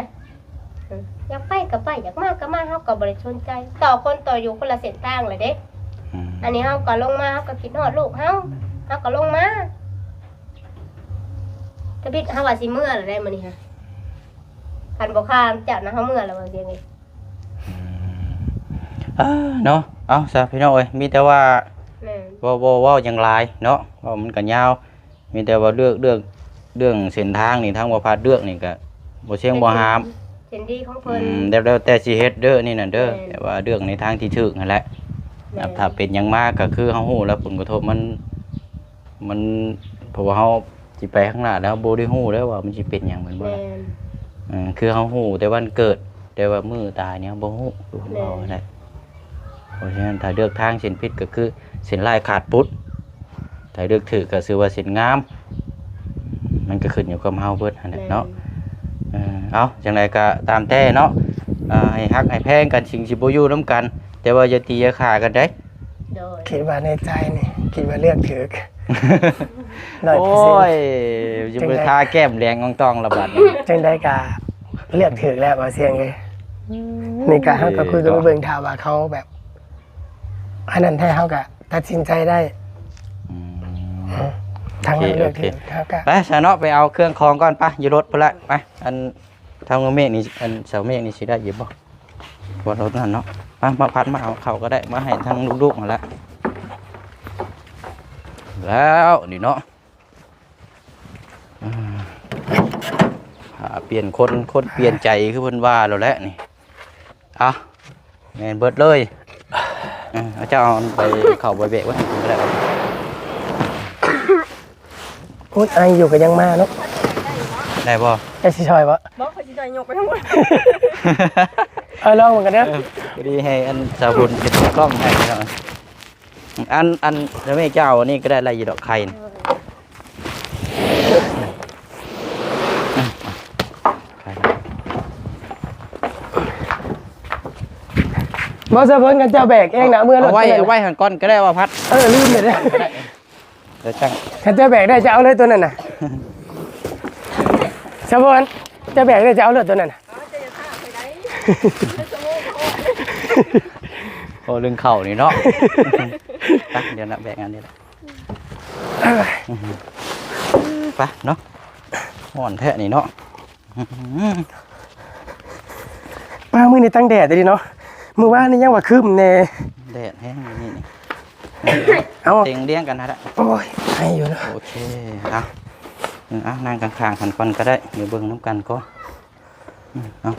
ຢາກໄປກໍໄປ ຢາກມາກໍມາ ເຮົາກໍບໍ່ໄດ້ສົນໃຈ ຕໍ່ຄົນຕໍ່ຢູ່ຄົນລະເສັ້ນທາງແຫຼະເດ້ ອືມ ອັນນີ້ເຮົາກໍລົງມາ ເຮົາກໍຄິດຮອດລູກເຮົາ ເຮົາກໍລົງມາ ທຳອິດເຮົາວ່າຊິເມືອແລ້ວໃດມື້ນີ້ຫະ ຄັນບໍ່ຂ້າມເຈົ້ານະ ເຮົາເມືອແລ້ວວ່າຊິເຮັດ ອືມ ເອີ ເນາະ ເອົາຊະພີ່ນ້ອງເອີຍ ມີແຕ່ວ່າ ແມ່ນ ເວົ້າ ເວົ້າ ເວົ້າຫຍັງຫຼາຍເນາະ ເວົ້າມັນກໍຍາວ ມີແຕ່ວ່າເລືອກ ເລືອກ ເລື່ອງເສັ້ນທາງນີ້ ທາງບໍ່ພັດເລືອກນີ້ກໍບໍ່ຊຽງບໍ່ຫ້າມ ເສັ້ນດີຂອງເພິ່ນ ອືມ ແລ້ວ ແລ້ວແຕ່ຊິເຮັດເດີ ນີ້ນັ້ນເດີ ແມ່ນ ແຕ່ວ່າເລືອກໃນທາງທີ່ຖືກຫັ້ນແຫຼະ ແມ່ນ ຖ້າເປັນຫຍັງມາກໍຄືເຮົາຮູ້ແລ້ວ ຜົນກະທົບມັນ ມັນ ເພາະວ່າເຮົາຊິໄປຂ້າງໜ້າແລ້ວ ເຮົາບໍ່ໄດ້ຮູ້ເດ້ວ່າມັນຊິເປັນຫຍັງ ແມ່ນບໍ່ລະ ແມ່ນ ເອີ ຄືເຮົາຮູ້ແຕ່ວັນເກີດ ແຕ່ວ່າມື້ຕາຍນີ້ເຮົາບໍ່ຮູ້ ຄືເພິ່ນເວົ້າ ແມ່ນ ຫັ້ນແຫຼະ ເພາະສະນັ້ນ ຖ້າເລືອກທາງເສັ້ນຜິດກໍຄືເສັ້ນຮ້າຍຂາດປຸດ ຖ້າເລືອກຖືກກໍຊື່ວ່າເສັ້ນງາມ ມັນກໍຂຶ້ນຢູ່ກັບເຮົາເບິດຫັ້ນແຫຼະເນາະ ແມ່ນ ເອີ ເອົາ ຈັ່ງໃດກໍຕາມແຕ່ເນາະ ເອີ ໃຫ້ຮັກໃຫ້ແພງກັນ ເຖິງຊິບໍ່ຢູ່ນຳກັນ ແຕ່ວ່າຢ່າຕີຢ່າຂ້າກັນເດ້ ໂດຍ ຄິດວ່າໃນໃຈນີ້ ຄິດວ່າເລືອກຖືກ ຮ້ອຍເປີເຊັນ ໂອ້ຍ ຊິໄປທາແກ້ມແດງອອງຕອງລະບາດນີ້ ຈັ່ງໃດກະເລືອກຖືກແລ້ວ ບໍ່ສ່ຽງເອີຍ ອືມ ນີ້ກະເຮົາກະຄຸຍກັນໄປເບິ່ງ ຖ້າວ່າເຂົາແບບ ອັນນັ້ນແທ້ ເຮົາກະຕັດສິນໃຈໄດ້ ອືມ ທາງເລືອກຖືກ ໂອເຄ ໂອເຄ ເຮົາກະ ໄປຊະເນາະ ໄປເອົາເຄື່ອງຂອງກ່ອນ ໄປ ຢູ່ລົດພຸ້ນລະ ໄປ ອັນ ທາງເມກນີ້ ອັນສາວເມກນີ້ຊິໄດ້ຢູ່ບໍ່? ບໍ່ລົດນັ້ນເນາະ ມາ ມາພັດມາເອົາເຂົ້າກໍໄດ້ ມາໃຫ້ທາງລູກໆຫັ້ນລະ ແລ້ວນີ້ເນາະ ອ່າ ຜ້າປ່ຽນຄົນ ຄົນປ່ຽນໃຈ ຄືເພິ່ນວ່າແລ້ວແຫຼະນີ້ ເອົາ ແມ່ນເບິດເລີຍ ເອີ ເອົາ ເຈົ້າເອົາໄປເຂົ້າໄປແບກໄວ້ໃຫ້ເພິ່ນກໍໄດ້ ໂອ້ຍ ໄອຢູ່ກໍຍັງມາເນາະ ໄດ້ບໍ່? ເຈົ້າຊິຊ່ອຍບໍ່? ບໍ່ ຂ້ອຍຊິຊ່ອຍຍົກໄປທັງໝົດ ເອົາລອງເບິ່ງກັນເດີ ເອີ ພໍດີໃຫ້ອັນສາວບຸນເປັນກ້ອງໃຫ້ເນາະ ອັນ ອັນ ແລ້ວແມ່ເຈົ້າເອົາອັນນີ້ກໍໄດ້ ໄດ້ຢູ່ດອກໄຂ່ນະ ບໍ່ ສາວບຸນ ຄັນເຈົ້າແບກເອງນະ ເອົາເມືອໂລດ ເອົາໄວ້ ເອົາໄວ້ຫັ້ນກ່ອນກໍໄດ້ ວ່າພັດ ເອີ ລືມເລີຍເດ້ ກໍໄດ້ ດຽວຈັ່ງ ຄັນເຈົ້າແບກໄດ້ ເຈົ້າເອົາເລີຍຕົວນັ້ນນະ ສາວບຸນ ເຈົ້າແບກໄດ້ ເຈົ້າເອົາເລີຍຕົວນັ້ນນະ ໂອ້ ເລື່ອງເຂົ້ານີ້ເນາະ ໄປ ດຽວນະ ແບກອັນນີ້ລະ ໄປເນາະ ຮ້ອນແທ້ນີ້ເນາະ ປ້າ ມື້ນີ້ຕັ້ງແດດເດ້ເນາະ ມື້ວານນີ້ຍັງວ່າຄຶ້ມແດ່ ແດດແຮງມື້ນີ້ນີ້ ເອົາ ເຕັງລຽງກັນຫັ້ນລະ ໂອ້ຍ ໄອຢູ່ເນາະ ໂອເຄ ເອົາ ເອົາ ນັ່ງຂ້າງໆກັນກ່ອນກໍໄດ້ ດຽວເບິ່ງນຳກັນກ່ອນ ອືມ ເອົາ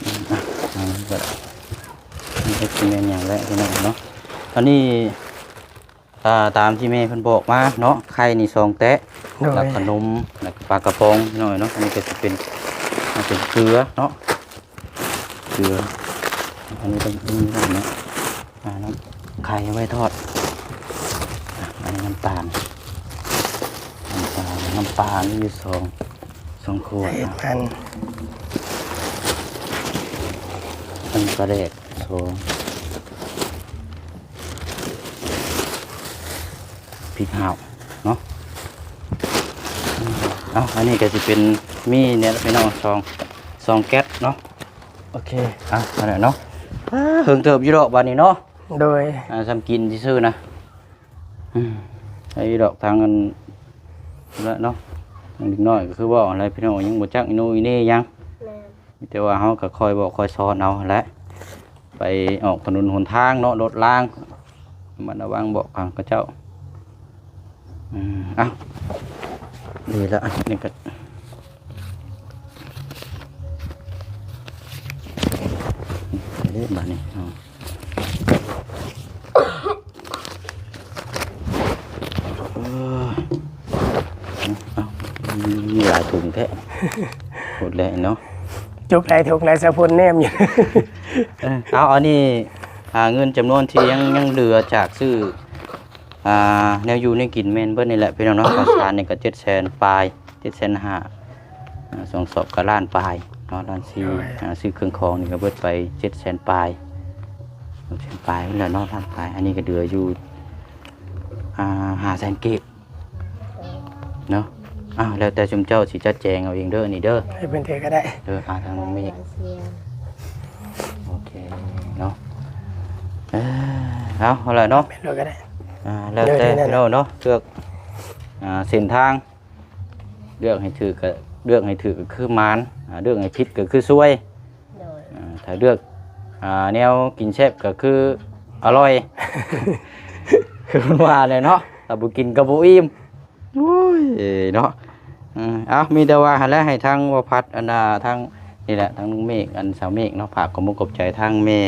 ອືມ ເອົາ ເອົາ ນີ້ກໍຊິແມ່ນຫຍັງແຫຼະພີ່ນ້ອງເນາະ ອັນນີ້ ອ່າ ຕາມທີ່ແມ່ເພິ່ນບອກມາເນາະ ໄຂ່ນີ້ສອງແຕະ ໂດຍ ແລ້ວຂະໜົມ ແລ້ວກໍປາກະປ໋ອງພີ່ນ້ອງເນາະ ອັນນີ້ກໍຊິເປັນ ເປັນເກືອເນາະ ເກືອ ອັນນີ້ເປັນ ເປັນເນາະ ອ່າ ນ້ຳ ໄຂ່ເອົາໄວ້ທອດ ອ່າ ອັນນີ້ນ້ຳຕານ ນ້ຳຕານ ນ້ຳປາມີຢູ່ສອງ ສອງຂວດ ເຮັດ ເນາະ ອັນ ອັນປາແດກສອງ ພິກຫາວເນາະ ອືມ ເອົາ ອັນນີ້ກໍຊິເປັນ ມີນີ້ແຫຼະພີ່ນ້ອງ ສອງ ສອງແກັດເນາະ. ໂອເຄ ເອົາ ອັນນັ້ນເນາະ. ເອີ ເຫິງເຕີບຢູ່ດອກບາດນີ້ເນາະ. ໂດຍ ອ່າ ສ່ຳກິນຊື່ໆນະ. ອືມ ໄດ້ຢູ່ດອກ ທາງອັນນັ້ນແຫຼະເນາະ. ທາງເດັກນ້ອຍກໍຄືເວົ້າຫັ້ນແຫຼະພີ່ນ້ອງ ຍັງບໍ່ຈັກອີໂນອີເນຫຍັງ. ແມ່ນ. ມີແຕ່ວ່າເຮົາກໍຄອຍບອກຄອຍສອນເອົາຫັ້ນແຫຼະ ໄປອອກຖະໜົນຫົນທາງເນາະ ລົດລາງ ລະມັດລະວັງບອກທາງເຂົາເຈົ້າ. ອືມ ເອົ້າ ນີ້ລະ ນີ້ກໍ ເດ້ບາດນີ້ເນາະ. ເອີ ເອົ້າ ມີຫຼາຍຖົງແທ້ ໂພດແຫຼະເນາະ. ຈຸກຫຼາຍຖົງຫຼາຍ ສາວພົນແນມຢູ່. ເອີ ເອົາ ອັນນີ້ ອ່າ ເງິນຈຳນວນທີ່ຍັງ ຍັງເຫຼືອຈາກຊື້ ອ່າ ແນວຢູ່ແນວກິນແມ່ນເບິດນີ້ແຫຼະພີ່ນ້ອງເນາະ. ເຂົ້າສານນີ້ກໍເຈັດແສນປາຍ ເຈັດແສນຫ້າ ອ່າ ສອງສອບກໍລ້ານປາຍເນາະ ລ້ານສີ່. ໂດຍ ອ່າ ຊື້ເຄື່ອງຂອງນີ້ກໍເບິດໄປເຈັດແສນປາຍ ຫົກແສນປາຍພຸ້ນແຫຼະເນາະ ລ້ານປາຍ. ອັນນີ້ກໍເຫຼືອຢູ່ ອ່າ ຫ້າແສນກີບເນາະ. ອ້າວ ແລ້ວແຕ່ຊຸມເຈົ້າຊິຈັດແຈງເອົາເອງເດີ ອັນນີ້ເດີ ໃຫ້ເພິ່ນຖືກໍໄດ້ ເດີ. ອ່າ ທາງນ້ອງເມກ ໂອເຄເນາະ. ເອີ ເອົາ ເອົາລະເນາະ ແມ່ນໂລດກໍໄດ້. ອ່າ ແລ້ວແຕ່ ໂດຍ ພີ່ນ້ອງເນາະ ເລືອກ ອ່າ ເສັ້ນທາງ ເລືອກໃຫ້ຖືກກໍ ເລືອກໃຫ້ຖືກກໍຄືໝານ ອ່າ ເລືອກໃຫ້ຜິດກໍຄືຊວຍ. ໂດຍ ອ່າ ຖ້າເລືອກ ອ່າ ແນວກິນແຊບກໍຄືອະລ່ອຍ ຄືເພິ່ນວ່າແຫຼະເນາະ ຖ້າບໍ່ກິນກໍບໍ່ອີ່ມ. ໂອ້ຍເນາະ. ເອີ ເອົາ ມີແຕ່ວ່າຫັ້ນແຫຼະ ໃຫ້ທາງບໍ່ພັດ ອັນນ່າ ທາງນີ້ແຫຼະ ທາງເມກ ອັນສາວເມກເນາະ ຝາກຂອບມຸກຂອບໃຈທາງແມ່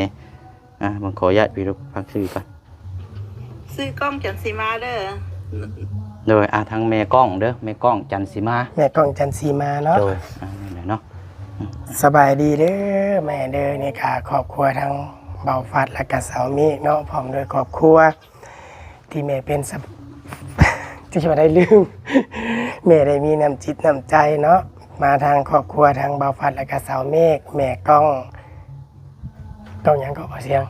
ອ່າ ເບິ່ງ ຂໍອະນຸຍາດພີ່ລູກ ຝາກຊື່ກ່ອນ. ຊື່ກ້ອງ ຈັນສີມາເດີ. ໂດຍ ອ່າ ທາງແມ່ກ້ອງເດີ ແມ່ກ້ອງ ຈັນສີມາ ແມ່ກ້ອງ ຈັນສີມາເນາະ. ໂດຍ ອ່າ ນັ້ນແຫຼະເນາະ. ສະບາຍດີເດີແມ່ເດີ. ນີ້ກະຄອບຄົວທັງເບົາຟັດ ແລະກະສາວເມກເນາະ ພ້ອມດ້ວຍຄອບຄົວ ທີ່ແມ່ເປັນສະ ທີ່ວ່າໄດ້ລືມ ແມ່ໄດ້ມີນ້ຳຈິດນ້ຳໃຈເນາະ ມາທາງຄອບຄົວທາງເບົາຟັດ ແລະກະສາວເມກ ແມ່ກ້ອງ ກ້ອງຫຍັງກໍບໍ່ສຽງ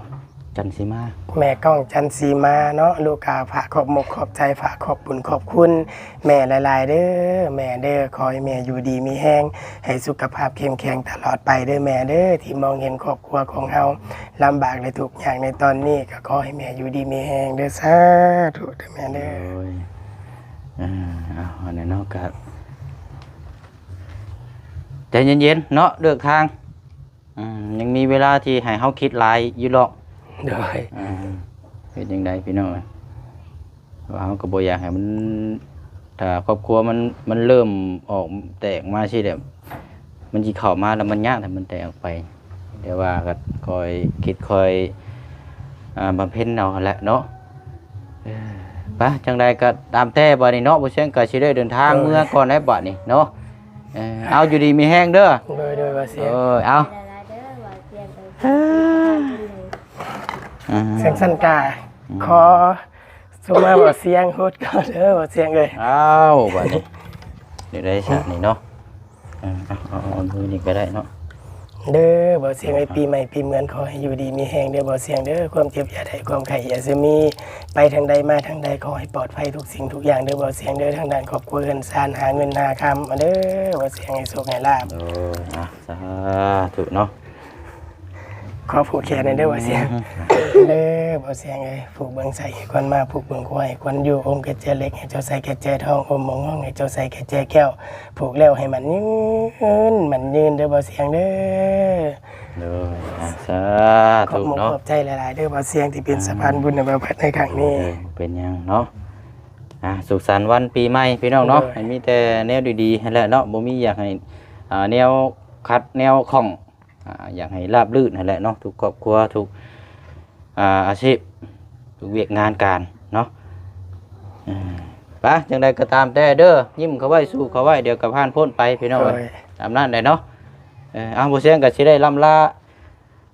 ຈັນສີມາ ແມ່ກ້ອງ ຈັນສີມາເນາະ. ລູກກະຝາກຂອບມຸກຂອບໃຈ ຝາກຂອບບຸນຂອບຄຸນແມ່ຫຼາຍໆເດີ ແມ່ເດີ. ຂໍໃຫ້ແມ່ຢູ່ດີມີແຮງ ໃຫ້ສຸຂະພາບເຂັ້ມແຂງຕະຫຼອດໄປເດີແມ່ເດີ ທີ່ມອງເຫັນຄອບຄົວຂອງເຮົາລຳບາກ ແລະ ທຸກຍາກໃນຕອນນີ້ ກໍຂໍໃຫ້ແມ່ຢູ່ດີມີແຮງເດີ. ສາທຸເດີແມ່ເດີ. ໂອ້ຍ ອ່າ ເອົາ ອັນນັ້ນເນາະ ກະໃຈເຢັນໆເນາະ ເລືອກທາງ ອືມ ຍັງມີເວລາທີ່ໃຫ້ເຮົາຄິດຫຼາຍຢູ່ດອກ. ໂດຍ ອ່າ ເຮັດຈັ່ງໃດພີ່ນ້ອງເອີຍ ວ່າເຮົາກໍບໍ່ຢາກໃຫ້ມັນ ຖ້າຄອບຄົວມັນ ມັນເລີ່ມອອກແຕກມາຊີ້ແຫຼະ ມັນຊິເຂົ້າມາແລ້ວມັນຍາກໃຫ້ມັນແຕກອອກໄປ. ແຕ່ວ່າກໍຄ່ອຍຄິດຄ່ອຍ ອ່າ ບຳເພັນເອົາຫັ້ນແຫຼະເນາະ. ເອີ ໄປ ຈັ່ງໃດກໍຕາມແຕ່ບາດນີ້ເນາະ ບໍ່ສຽງກໍຊິໄດ້ເດີນທາງເມືອກ່ອນແລ້ວບາດນີ້ເນາະ. ເອີ ເອົາ ຢູ່ດີມີແຮງເດີ. ໂດຍ ໂດຍ ບໍ່ສຽງ ເອີ ເອົາ ອ່າ ຈັ່ງຊັ້ນກະ ອືມ ຂໍ ສົ່ງມາບໍ່ສຽງໂຮດກ່ອນເດີບໍ່ສຽງເອີຍ. ອ້າວ ບາດນີ້ ໄດ້ຊະນີ້ເນາະ. ເອີ ເອົາ ເອົາ ເອົາມືນີ້ກໍໄດ້ເນາະ ເດີບໍ່ສຽງເອີຍ. ອ່າ ປີໃໝ່ປີເໝືອນ ຂໍໃຫ້ຢູ່ດີມີແຮງເດີບໍ່ສຽງເດີ. ຄວາມເຈັບຢ່າໄດ້ ຄວາມໄຂ້ຢ່າຊິມີ ໄປທາງໃດມາທາງໃດ ຂໍໃຫ້ປອດໄພທຸກສິ່ງທຸກຢ່າງເດີບໍ່ສຽງເດີ. ທາງດ້ານຄອບຄົວເຮືອນຊານ ຫາເງິນຫາຄຳເດີບໍ່ສຽງ ໃຫ້ໂຊກໃຫ້ລາບ. ໂອ້ຍ ອ່າ ສາທຸເນາະ. ຂໍຜູກແຂນແດ່ເດີບໍ່ສຽງ ອືມ ເດີບໍ່ສຽງເອີຍ. ຜູກເບິ່ງໄສ້ໃຫ້ຄວັນມາ ຜູກເບິ່ງຄວາຍໃຫ້ຄວັນຢູ່ ອົມແກແຈເຫຼັກໃຫ້ເຈົ້າໃສ່ແກແຈທອງ ອົມໝອງຫ້ອງໃຫ້ເຈົ້າໃສ່ແກແຈແກ້ວ ຜູກແລ້ວໃຫ້ໝັ້ນຍືນ ໝັ້ນຍືນເດີບໍ່ສຽງເດີ. ໂດຍ ອ່າ ສາທຸເນາະ. ຂອບມຸກຂອບໃຈຫຼາຍໆເດີບໍ່ສຽງ ທີ່ເປັນ ອ່າ ສະພານບຸນໃຫ້ບ່າວພັດໃນຄັ້ງນີ້. ເອີ ບໍ່ເປັນຫຍັງເນາະ. ອ່າ ສຸກສັນວັນປີໃໝ່ພີ່ນ້ອງເນາະ. ໂດຍ ໃຫ້ມີແຕ່ແນວດີໆຫັ້ນແຫຼະເນາະ ບໍ່ມີຢາກໃຫ້ ອ່າ ແນວຂັດແນວຂ້ອງ ອ່າ ຢາກໃຫ້ລາບລື່ນຫັ້ນແຫຼະເນາະ ທຸກຄອບຄົວ ທຸກ ອ່າ ອາຊີບ ທຸກວຽກງານການເນາະ. ເອີ ໄປ ຈັ່ງໃດກໍຕາມແຕ່ເດີ ຍິ້ມເຂົ້າໄວ້ ສູ້ເຂົ້າໄວ້ ດຽວກໍຜ່ານພົ້ນໄປພີ່ນ້ອງເອີຍ. ໂດຍ ຕາມນັ້ນແຫຼະເນາະ. ເອີ ເອົາ ບໍ່ສຽງກໍຊິໄດ້ລ່ຳລາ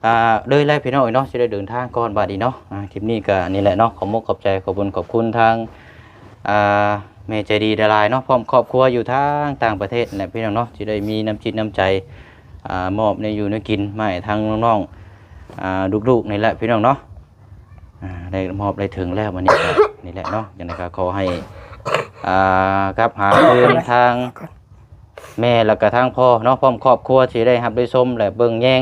ອ່າ ເລີຍແຫຼະພີ່ນ້ອງເອີຍເນາະ ຊິໄດ້ເດີນທາງກ່ອນບາດນີ້ເນາະ. ອ່າ ຄລິບນີ້ກໍນີ້ແຫຼະເນາະ ຂໍມຸກຂອບໃຈ ຂອບບຸນຂອບຄຸນທາງ ອ່າ ແມ່ໃຈດີຫຼາຍໆເນາະ ພ້ອມຄອບຄົວຢູ່ທາງຕ່າງປະເທດແຫຼະພີ່ນ້ອງເນາະ ທີ່ໄດ້ມີນ້ຳຈິດນ້ຳໃຈ ອ່າ ມອບແນວຢູ່ແນວກິນມາໃຫ້ທາງນ້ອງໆ ອ່າ ລູກໆນີ້ແຫຼະພີ່ນ້ອງເນາະ. ອ່າ ໄດ້ມອບໄດ້ເຖິງແລ້ວ ມື້ນີ້ກໍນີ້ແຫຼະເນາະ. ຈັ່ງໃດກໍຂໍໃຫ້ ອ່າ ກັບຫາຄືນທາງ ແມ່ ແລ້ວກໍທາງພໍ່ເນາະ ພ້ອມຄອບຄົວທີ່ໄດ້ຮັບໄດ້ຊົມ ແລະ ເບິ່ງແຍງ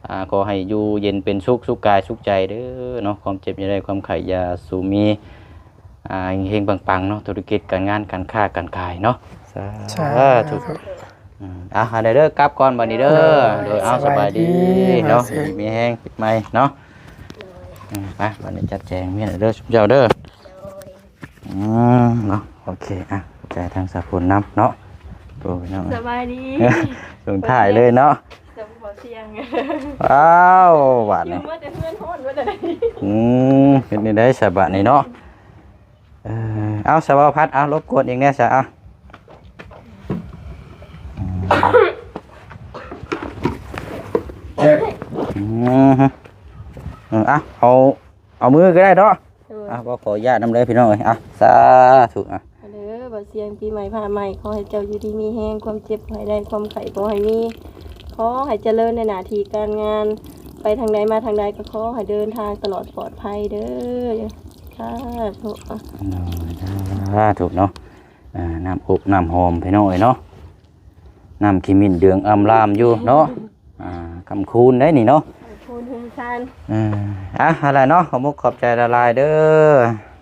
ອ່າ ຂໍໃຫ້ຢູ່ເຢັນເປັນສຸກ ສຸກກາຍສຸກໃຈເດີເນາະ ຄວາມເຈັບຢ່າໄດ້ ຄວາມໄຂ້ຢ່າສູ່ມີ ອ່າ ເຮັງໆ ປັງໆ ເນາະ ທຸລະກິດການງານ ການຄ້າການຂາຍເນາະ ສາ ສາທຸ ທຸ ອືມ ອ່ະ ອັນໃດເດີ ກັບກ່ອນບັດນີ້ເດີ ໂດຍ ໂດຍ ເອົາ ສະບາຍດີ ສະບາຍດີ ເນາະ ມີແຮງປີໃໝ່ເນາະ ອືມ ໄປ ບັດນີ້ຈັດແຈງເມຍເດີ ຊຸມເຈົ້າເດີ ອືມ ເນາະ ໂອເຄ ອ່ະ ຂອບໃຈທາງສາວຝົນນຳເນາະ ໂອ້ຍເນາະ ສະບາຍດີ ລົງທ້າຍເລີຍເນາະ ຈຳບໍ່ສຽງ ອ້າວ ບາດນີ້ ມາແຕ່ເຮືອນຮ້ອນເບິດເລີຍ ອືມ ເຮັດແນວໃດສະບາດນີ້ເນາະ ເອີ ເອົາ ສະເວົ້າພັດ ເອົາ ລົບກວນອີກແດ່ຊະ ເອົາ ອືມ ເອີ ເອົາ ເອົາ ເອົາມືກໍໄດ້ເນາະ ໂດຍ ອ່ະ ຂໍອະນຸຍາດນຳເດີພີ່ນ້ອງເອີຍ ອ່ະ ສາທຸ ອ່ະ ເດີ ບ່າວສຽງ ປີໃໝ່ຟ້າໃໝ່ ຂໍໃຫ້ເຈົ້າຢູ່ດີມີແຮງ ຄວາມເຈັບບໍ່ໃຫ້ໄດ້ ຄວາມໄຂ້ບໍ່ໃຫ້ມີ ຂໍໃຫ້ຈະເລີນໃນໜ້າທີ່ການງານ ໄປທາງໃດມາທາງໃດກໍຂໍໃຫ້ເດີນທາງຕະຫຼອດປອດໄພເດີ ສາທຸ ໂດຍ ສາທຸເນາະ ອ່າ ນ້ຳອົບນ້ຳຫອມພີ່ນ້ອງເອີຍເນາະ ນ້ຳຂີ້ໝິ້ນເດືອງອຳລາມຢູ່ເນາະ ອ່າ ຄຳຄູນໄດ໋ນີ້ເນາະ ຄູນຮຸມຊານ ເອີ ອ່ະ ຫັ້ນແຫຼະເນາະ ຂອບມຸກຂອບໃຈຫຼາຍໆເດີ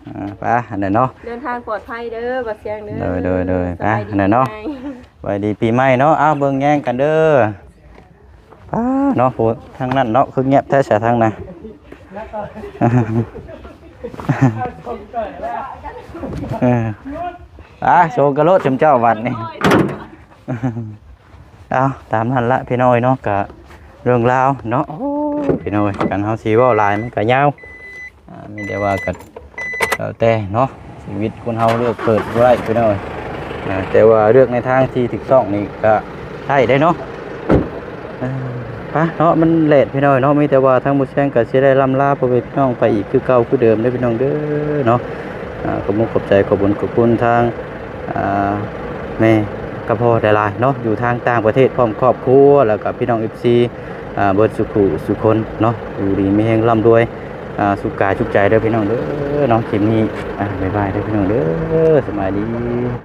ອ່າ ໄປ ຫັ້ນແຫຼະເນາະ ເດີນທາງປອດໄພເດີ ບ່າວສຽງເດີ ໂດຍ ໂດຍ ໂດຍ ສະບາຍດີ ໄປ ຫັ້ນແຫຼະເນາະ ປີໃໝ່ ສະບາຍດີປີໃໝ່ເນາະ ອ້າວ ເບິ່ງແຍງກັນເດີ ປ້າເນາະ ໂຫ ທາງນັ້ນເນາະ ຄືງຽບແທ້ຊະທາງນັ້ນ ເອີ ອ່າ ໂຊກະໂລດຊຸມເຈົ້າບັດນີ້ ເອົາ ຕາມນັ້ນລະພີ່ນ້ອງເອີຍເນາະ ກະເລື່ອງລາວເນາະ ໂອ້ຍ ພີ່ນ້ອງເອີຍ ຄັນເຮົາຊິເວົ້າຫຼາຍມັນກະຍາວ ອ່າ ມີແຕ່ວ່າກໍແລ້ວແຕ່ເນາະ ຊີວິດຄົນເຮົາເລືອກເກີດບໍ່ໄດ້ພີ່ນ້ອງເອີຍ ອ່າ ແຕ່ວ່າເລືອກໃນທາງທີ່ຖືກຕ້ອງນີ້ກໍໄດ້ເດ້ເນາະ ອ່າ ໄປເນາະ ມັນແລດພີ່ນ້ອງເອີຍເນາະ ມີແຕ່ວ່າທາງໝູ່ແຊງກໍຊິໄດ້ລ່ຳລາພໍ່ແມ່ພີ່ນ້ອງໄປອີກຄືເກົ່າຄືເດີມເດີພີ່ນ້ອງເດີເນາະ ອ່າ ຂອບມຸກຂອບໃຈ ຂອບບຸນຂອບຄຸນທາງ ອ່າ ແມ່ກັບພໍ່ຫຼາຍໆເນາະ ຢູ່ທາງຕ່າງປະເທດພ້ອມຄອບຄົວ ແລ້ວກໍພີ່ນ້ອງເອັຟຊີ ອ່າ ເບິດສູ່ຜູ້ສູ່ຄົນເນາະ ຢູ່ດີມີແຮງ ລ່ຳລວຍ ອ່າ ສຸກກາຍສຸກໃຈເດີພີ່ນ້ອງເດີເນາະ ຄລິບນີ້ ອ່າ ບາຍບາຍເດີພີ່ນ້ອງເດີ ສະບາຍດີ.